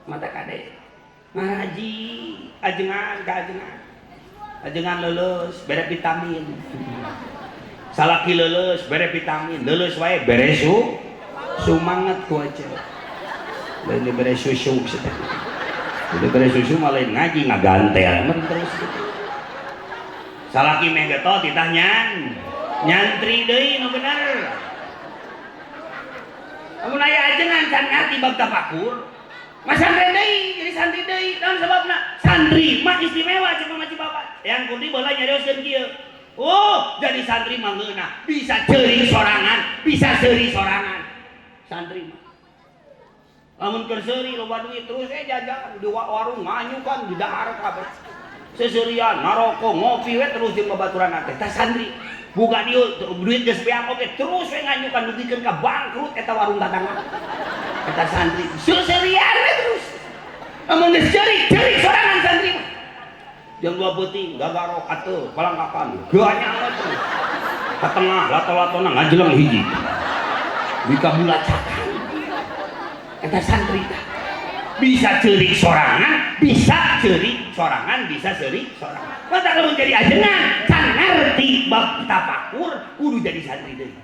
Mata kade ngaji ajengan ka ajengan, ajengan lulus bere vitamin, salaki lulus bere vitamin, lulus wae bere su sumanget ku aja lain bere susu. Udah bere susu malah ngaji ngagantel terus gitu. Salaki meh getol titah nyan nyantri deui nu bener. Lamun aya ajengan can ngarti bab tafakur, masantren deui, jadi santri deui. Naon sababna? Santri mah istimewa. Cuma mah bapak yang kundi bola nyarioskeun kieu. Oh, jadi santri mah ngeunah, bisa ceurik sorangan, bisa seuri sorangan. Santri mah lamun keur seuri loba duit terus jajan di warung, nganyukan di dahar kabeh, seserian ngarokok ngopi we terus jeung babaturan teh. Tah, santri buka dieu duit geus beak oge terus we nganyukan, dugikeun ka bangkrut eta warung tatangga. Eta santri seserian we terus. Lamun geus ceurik, ceurik sorangan. Santri mah jam 2 peuting gagarok atuh palangkapan ganyang we terus ka tengah lato-latona ngajeleng hiji bika bulacakan. Eta santri tah bisa ceurik sorangan, bisa ceurik sorangan, bisa ceurik sorangan. Mata lamun jadi ajengan can ngarti bab tafakur, kudu jadi santri deui.